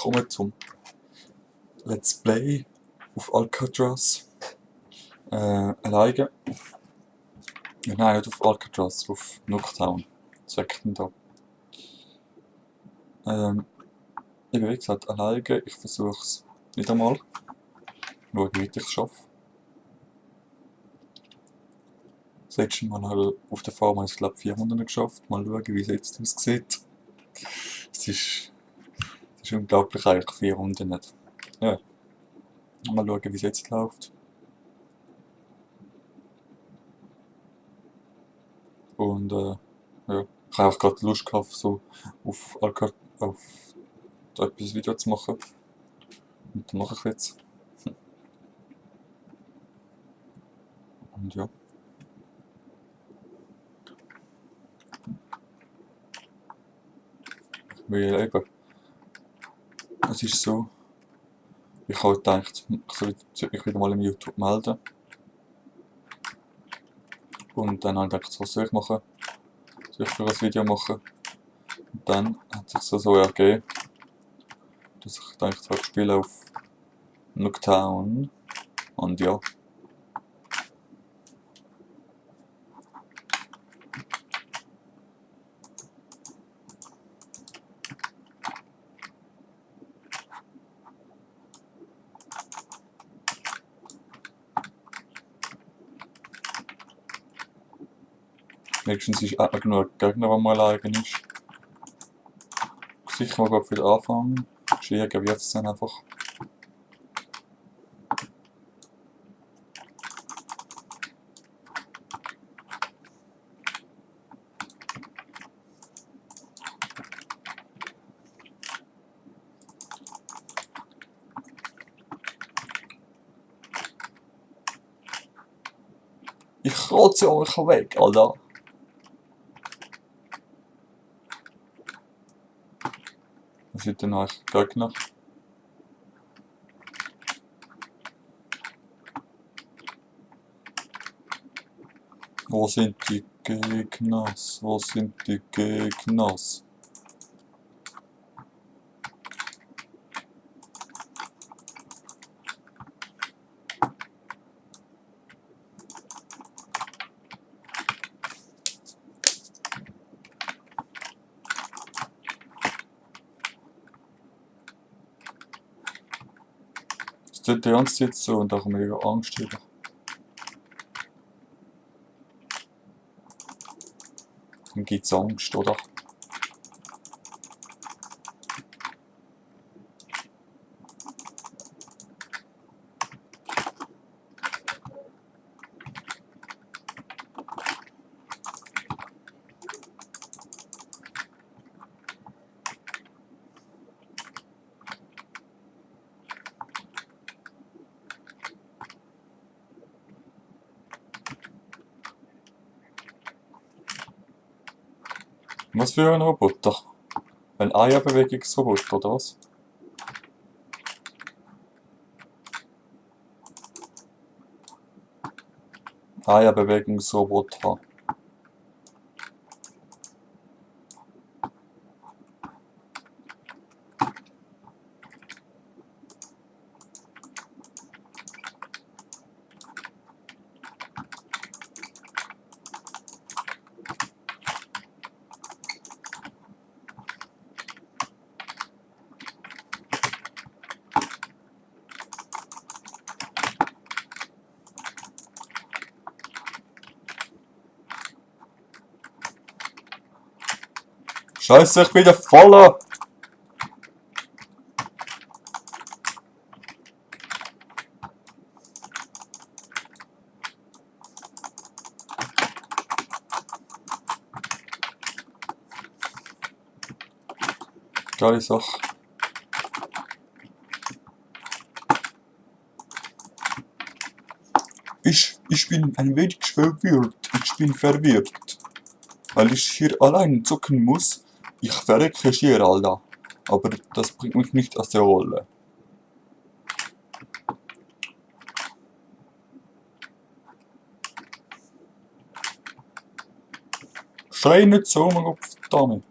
willkommen zum Let's Play auf Alcatraz. Alleine. Nein, nicht auf Alcatraz, auf Nuketown. Second da. Ich bin wie gesagt alleine, ich versuche es wieder mal. Schauen, wie weit ich es schaffe. Das letzte Mal habe ich auf der Farm habe ich es glaube 400 geschafft. Mal schauen, wie es jetzt aussieht. Es ist unglaublich eigentlich, 400 nicht. Ja. Mal schauen, wie es jetzt läuft. Und ja, ich habe auch gerade Lust gehabt, so auf so etwas Video zu machen. Und dann mache ich jetzt. Und ja. Weil eben, es ist so, ich habe gedacht, ich sollte mich wieder mal im YouTube melden. Und dann habe ich gedacht, was soll ich machen? Soll ich für ein Video machen? Und dann hat sich so ergeben, dass ich gedacht habe, ich spiele auf Nuketown. Und ja. Wenigstens ist auch genug Gegner, wenn man allein ist. Sicher mal für den Anfang. Schwieriger wird es dann einfach. Ich rotze euch weg, Alter. Was sind denn eigentlich Gegner? Wo sind die Gegners? Wo sind die Gegners? Es tut die ganze Zeit so und auch mega Angst wieder. Dann gibt's Angst, oder? Was für ein Roboter? Ein Eierbewegungsroboter, oder was? Eierbewegungsroboter. Scheiße, ich bin der Voller! Geile Sache. Ich bin ein wenig verwirrt. Ich bin verwirrt. Weil ich hier allein zocken muss. Ich verrecke hier, Alter. Aber das bringt mich nicht aus der Rolle. Schrei nicht so, mein Kopf, Dame.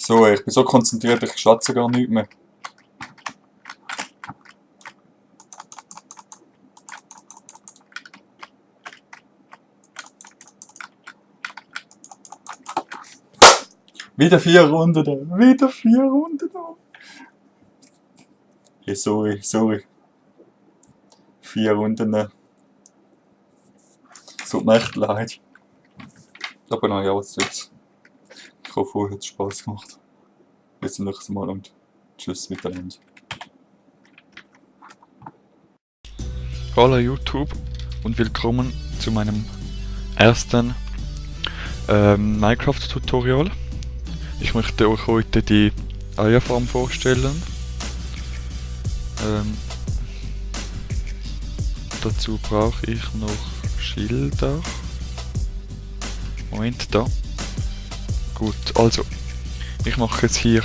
So, ich bin so konzentriert, ich schwätze gar nicht mehr. Wieder 4 Runden da. Wieder 4 Runden da. Hey, sorry. 4 Runden da. Es tut mir echt leid. Aber naja, was soll's. Ich hoffe, euch hat es Spaß gemacht. Bis zum nächsten Mal und tschüss miteinander. Hallo YouTube und willkommen zu meinem ersten Minecraft-Tutorial. Ich möchte euch heute die Eierfarm vorstellen. Dazu brauche ich noch Schilder. Moment, da. Gut, also ich mache jetzt hier